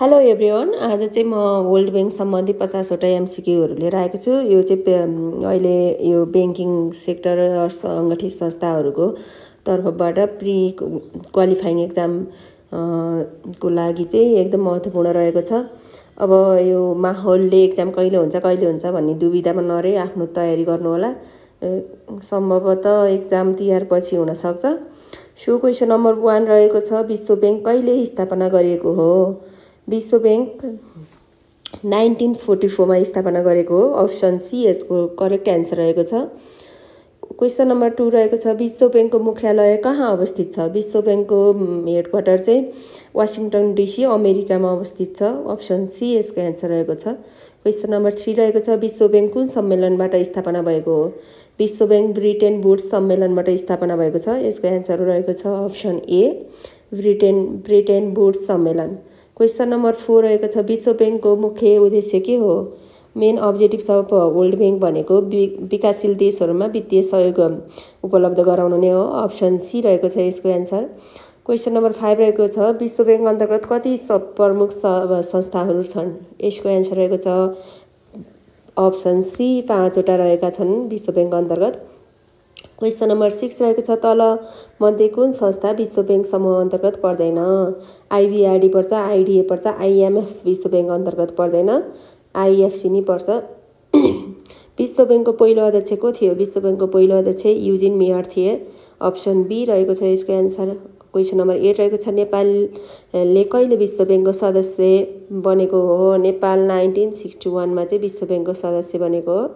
Hello everyone, आज चाहिँ म वर्ल्ड ब्याङ्क सम्बन्धी 50वटा एमसिक्यूहरू लिएर आएको छु। यो चाहिँ अहिले यो ब्याङ्किङ सेक्टर सङ्गठित संस्थाहरूको तर्फबाट प्री क्वालिफाइङ एक्जाम को लागि चाहिँ एकदम महत्त्वपूर्ण रहेको छ। अब यो माहौलले एक्जाम कहिले हुन्छ भन्ने दुविधामा नरहे आफ्नो तयारी गर्नुहोला। सम्भवतः एक्जाम तिहारपछि हुनसक्छ। सो क्वेसन नम्बर 1 रहेको छ, विश्व ब्याङ्क कहिले स्थापना गरिएको हो? विश्व ब्याङ्क 1944 मा स्थापना गरेको हो। अप्सन सी यसको करेक्ट एन्सर रहेको छ। क्वेसन नम्बर 2 रहेको छ, विश्व ब्याङ्कको मुख्यालय कहाँ अवस्थित छ? विश्व ब्याङ्कको हेडक्वार्टर चाहिँ वासिङटन डिसी अमेरिकामा अवस्थित छ। अप्सन सी यसको एन्सर रहेको छ। क्वेसन नम्बर 3 रहेको छ, विश्व ब्याङ्क कुन सम्मेलनबाट स्थापना भएको हो? विश्व ब्याङ्क ब्रिटेन वुड्स सम्मेलनबाट स्थापना भएको छ। यसको एन्सर रहेको छ अप्सन ए, ब्रिटेन वुड्स सम्मेलन। क्वेसन नम्बर 4 रहेको छ, विश्व ब्याङ्कको मुख्य उद्देश्य के हो? Main objectives of world bank भनेको विकासशील देशहरूमा वित्तीय सहयोग उपलब्ध गराउनु नै हो। अप्सन सी रहेको छ यसको एन्सर। क्वेसन नम्बर 5 रहेको छ, विश्व ब्याङ्क अन्तर्गत कति प्रमुख संस्थाहरू छन्? यसको एन्सर रहेको छ अप्सन सी, 5वटा रहेका छन् विश्व ब्याङ्क अन्तर्गत। क्वेसन नम्बर 6 रहेको छ, तल मध्ये कुन संस्था विश्व ब्याङ्क समूह अन्तर्गत पर्दैन? आइबिआरडी पर्छ, आइडिए पर्छ, आइएमएफ विश्व ब्याङ्क अन्तर्गत पर्दैन, आइएफसी नै पर्छ। विश्व ब्याङ्कको पहिलो अध्यक्ष को थियो? विश्व ब्याङ्कको पहिलो अध्यक्ष युजिन मेयर थिए। अप्सन बी रहेको छ यसको एन्सर। क्वेसन नम्बर 8 रहेको छ, नेपालले कहिले विश्व ब्याङ्कको सदस्य बनेको हो? नेपाल 1961 मा चाहिँ विश्व ब्याङ्कको सदस्य बनेको हो।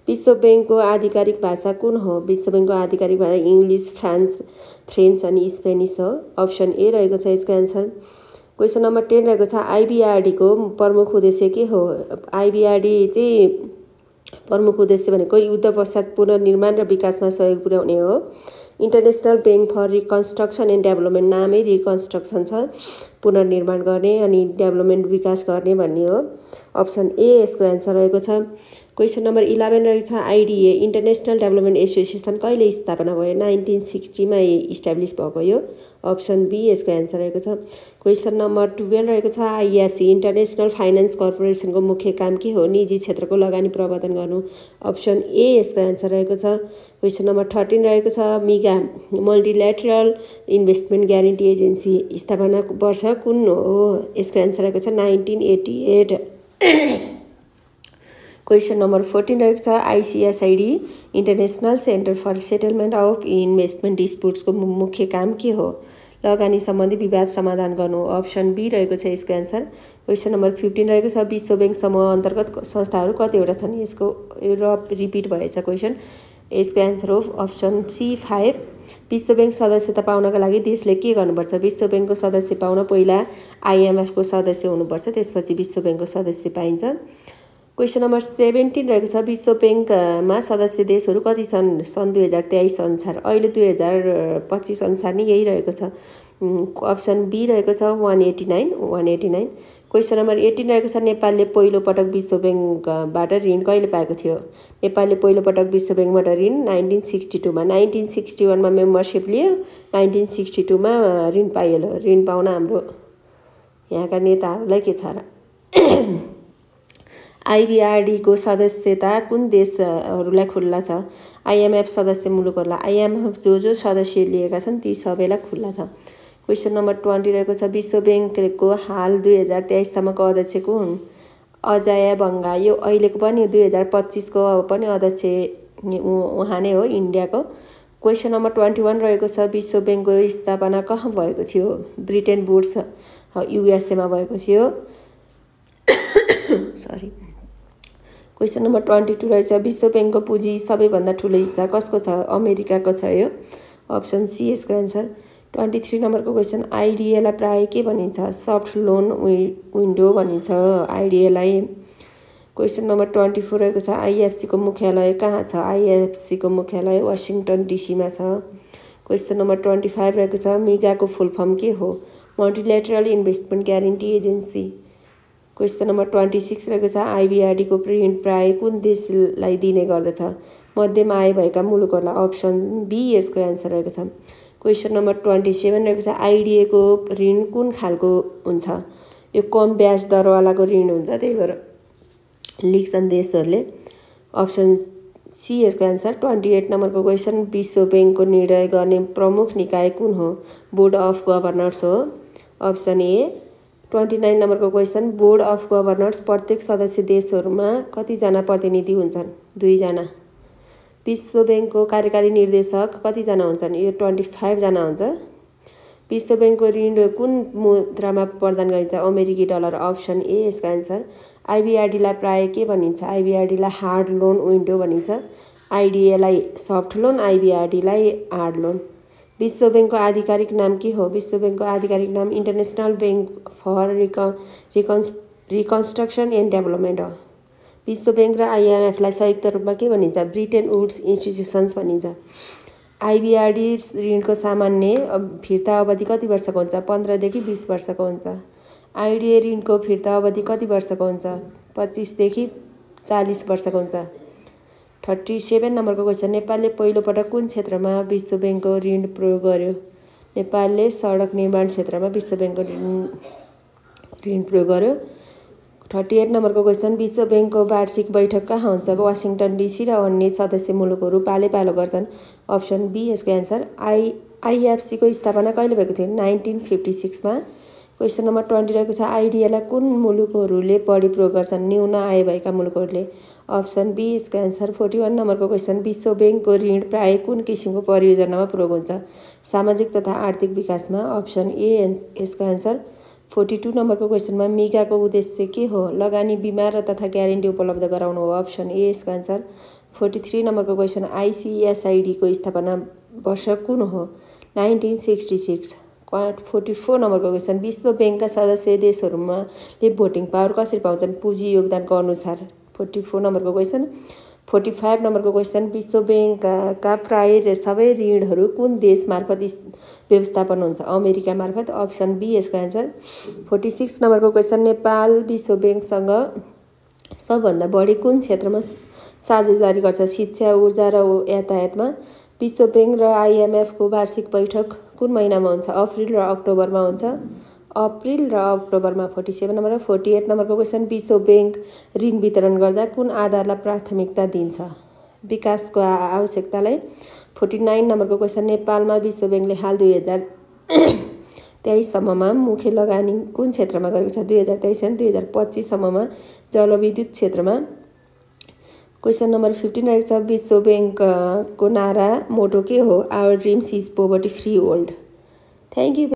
विश्व ब्याङ्कको आधिकारिक भाषा कुन हो? विश्व ब्याङ्कको आधिकारिक भाषा इङ्ग्लिस, फ्रेन्च अनि स्पेनिस हो। अप्सन ए रहेको छ यसको एन्सर। क्वेसन नम्बर 10 रहेको छ, आइबिआरडीको प्रमुख उद्देश्य के हो? आइबिआरडी चाहिँ प्रमुख उद्देश्य भनेको युद्ध पश्चात पुनर्निर्माण र विकासमा सहयोग पुर्याउने हो। International bank for reconstruction and development नामै रिकन्स्ट्रक्सन छ, पुनर्निर्माण गर्ने अनि डेभलपमेन्ट विकास गर्ने भन्ने हो। अप्सन ए यसको एन्सर रहेको छ। क्वेसन नम्बर 11 रहेको छ, आइडिए इन्टरनेसनल डेभलपमेन्ट एसोसिएसन कहिले स्थापना भयो? 1960 मा इस्टाब्लिस भएको यो। अप्सन बी यसको एन्सर रहेको छ। क्वेसन नम्बर 12 रहेको छ, आइएफसी इन्टरनेसनल फाइनेन्स कर्पोरेसनको मुख्य काम के हो? निजी क्षेत्रको लगानी प्रबन्धन गर्नु। अप्सन ए यसको एन्सर रहेको छ। क्वेसन नम्बर 13 रहेको छ, मिगा मल्टिल्याटरल इन्भेस्टमेन्ट ग्यारेन्टी एजेन्सी स्थापना वर्ष कुन हो? यसको एन्सर रहेको छ 1988। क्वेसन नम्बर 14 रहेको छ, ICSID international centre for settlement of investment डिस्प्युट्सको मुख्य काम के हो? लगानी सम्बन्धी विवाद समाधान गर्नु। अप्सन बी रहेको छ यसको एन्सर। क्वेसन नम्बर 15 रहेको छ, विश्व ब्याङ्क समूह अन्तर्गत संस्थाहरू कतिवटा छन्? यसको रिपिट भएछ क्वेसन। यसको एन्सर हो अप्सन सी, 5। विश्व ब्याङ्क सदस्यता पाउनका लागि देशले के गर्नुपर्छ? विश्व ब्याङ्कको सदस्य पाउन पहिला आइएमएफको सदस्य हुनुपर्छ, त्यसपछि विश्व ब्याङ्कको सदस्य पाइन्छ। क्वेसन नम्बर 17 रहेको छ, विश्व ब्याङ्कमा सदस्य देशहरू कति छन् सन् 2023 अनुसार? अहिले 2025 अनुसार नै यही रहेको छ। अप्सन बी रहेको छ 189। क्वेसन नम्बर 18 रहेको छ, नेपालले पहिलो पटक विश्व ब्याङ्कबाट ऋण कहिले पाएको थियो? नेपालले पहिलो पटक विश्व ब्याङ्कबाट ऋण 1962 मा। 1961 मा मेम्बरसिप लियो, 1962 मा ऋण पाइयो। ऋण पाउन हाम्रो यहाँका नेताहरूलाई के छ र? आइबिआरडीको सदस्यता कुन देशहरूलाई खुल्ला छ? आइएमएफ सदस्य मुलुकहरूलाई। आइएमएफ जो सदस्य लिएका छन् ती सबैलाई खुल्ला छ। क्वेसन नम्बर 20 रहेको छ, विश्व ब्याङ्कको हाल 2023 सम्मको अध्यक्ष को हुन्? अजय बङ्गा। यो अहिलेको पनि 2025 को पनि अध्यक्ष उहाँ नै हो, इन्डियाको। क्वेसन नम्बर 21 रहेको छ, विश्व ब्याङ्कको स्थापना कहाँ भएको थियो? ब्रिटेन वुड्स युएसएमा भएको थियो। सरी। क्वेसन नम्बर 22 रहेछ, विश्व ब्याङ्कको पुँजी सबैभन्दा ठुलो हिस्सा कसको छ? अमेरिकाको छ यो। अप्सन सी यसको एन्सर। 23 नम्बरको क्वेसन, आइडिएलाई प्राय के भनिन्छ? सफ्ट लोन विन्डो भनिन्छ आइडिएलाई। क्वेसन नम्बर 24 रहेको छ, आइएफसीको मुख्यालय कहाँ छ? आइएफसीको मुख्यालय वासिङटन डिसीमा छ। क्वेसन नम्बर 25 रहेको छ, मिगाको फुल फर्म के हो? Multilateral investment guarantee agency. Question number 26 रहेको छ, आइबिआरडीको ऋण प्राय कुन देशलाई दिने गर्दछ? मध्यम आय भएका मुलुकहरूलाई। अप्सन बी यसको एन्सर रहेको छ। क्वेसन नम्बर 27 रहेको छ, आइडिएको ऋण कुन खालको हुन्छ? यो कम ब्याज दरवालाको ऋण हुन्छ, त्यही भएर लिन्छन् देशहरूले। अप्सन सी यसको एन्सर। 28 नम्बरको क्वेसन, विश्व ब्याङ्कको निर्णय गर्ने प्रमुख निकाय कुन हो? बोर्ड अफ गभर्नर्स हो। Option A. 29 नम्बरको क्वेसन, बोर्ड अफ गभर्नर्स प्रत्येक सदस्य देशहरूमा कतिजना प्रतिनिधि हुन्छन्? 2 जना। विश्व ब्याङ्कको कार्यकारी निर्देशक कतिजना हुन्छन्? यो 25 जना हुन्छ। विश्व ब्याङ्कको ऋण कुन मुद्रामा प्रदान गरिन्छ? अमेरिकी डलर। अप्सन ए यसको एन्सर। आइबिआरडीलाई प्राय के भनिन्छ? आइबिआरडीलाई हार्ड लोन विन्डो भनिन्छ। आइडिएलाई सफ्ट लोन, आइबिआरडीलाई हार्ड लोन। विश्व ब्याङ्कको आधिकारिक नाम के हो? विश्व ब्याङ्कको आधिकारिक नाम international bank for reconstruction and development हो। विश्व ब्याङ्क र आइएमएफलाई संयुक्त रूपमा के भनिन्छ? ब्रिटेन वुड्स इन्स्टिट्युसन्स भनिन्छ। आइबिआरडी ऋणको सामान्य फिर्ता अवधि कति वर्षको हुन्छ? 15 देखि 20 वर्षको हुन्छ। आइडिए ऋणको फिर्ता अवधि कति वर्षको हुन्छ? 25 देखि 40 वर्षको हुन्छ। 37 नम्बरको क्वेसन, नेपालले पहिलोपटक कुन क्षेत्रमा विश्व ब्याङ्कको ऋण प्रयोग गर्यो? नेपालले सडक निर्माण क्षेत्रमा विश्व ब्याङ्कको ऋण प्रयोग गर्यो। 38 नम्बरको क्वेसन, विश्व ब्याङ्कको वार्षिक बैठक कहाँ हुन्छ? वासिङटन डिसी र अन्य सदस्य मुलुकहरू पालो पालो गर्छन्। अप्सन बी यसको एन्सर। आइएफसीको स्थापना कहिले भएको थियो? 1956 मा। क्वेसन नम्बर 20 रहेको छ, आइडिएलाई कुन मुलुकहरूले बढी प्रयोग गर्छन्? न्यून आय भएका मुलुकहरूले। अप्सन बी यसको एन्सर। 41 नम्बरको क्वेसन, विश्व ब्याङ्कको ऋण प्राय कुन किसिमको परियोजनामा प्रयोग हुन्छ? सामाजिक तथा आर्थिक विकासमा। अप्सन ए यसको एन्सर। 42 नम्बरको क्वेसनमा, मिगाको उद्देश्य के हो? लगानी, बिमा र तथा ग्यारेन्टी उपलब्ध गराउनु हो। अप्सन ए यसको एन्सर। 43 नम्बरको क्वेसन, आइसिएसआइडीको स्थापना वर्ष कुन हो? 1966। 44 नम्बरको क्वेसन, विश्व ब्याङ्कका सदस्य देशहरूमा भोटिङ पावर कसरी पाउँछन्? पुँजी योगदानको अनुसार। 44 नम्बरको क्वेसन। 45 नम्बरको क्वेसन, विश्व ब्याङ्कका प्राय सबै ऋणहरू कुन देश मार्फत व्यवस्थापन हुन्छ? अमेरिका मार्फत। अप्सन बी यसको एन्सर। 46 नम्बरको क्वेसन, नेपाल विश्व ब्याङ्कसँग सबभन्दा बढी कुन क्षेत्रमा साझेदारी गर्छ? शिक्षा, ऊर्जा र यातायातमा। विश्व ब्याङ्क र आइएमएफको वार्षिक बैठक कुन महिनामा हुन्छ? अप्रिल र अक्टोबरमा हुन्छ। अप्रिल र अक्टोबरमा। 47 नम्बर। 48 नम्बरको क्वेसन, विश्व ब्याङ्क ऋण वितरण गर्दा कुन आधारलाई प्राथमिकता दिन्छ? विकासको आवश्यकतालाई। 49 नम्बरको क्वेसन, नेपालमा विश्व ब्याङ्कले हाल 2023 सम्ममा मुख्य लगानी कुन क्षेत्रमा गरेको छ? 2023 अनि 2025 सम्ममा जलविद्युत क्षेत्रमा। क्वेसन नम्बर 15 रहेको छ, विश्व ब्याङ्कको नारा मोटो के हो? Our dreams is poverty free world. Thank you.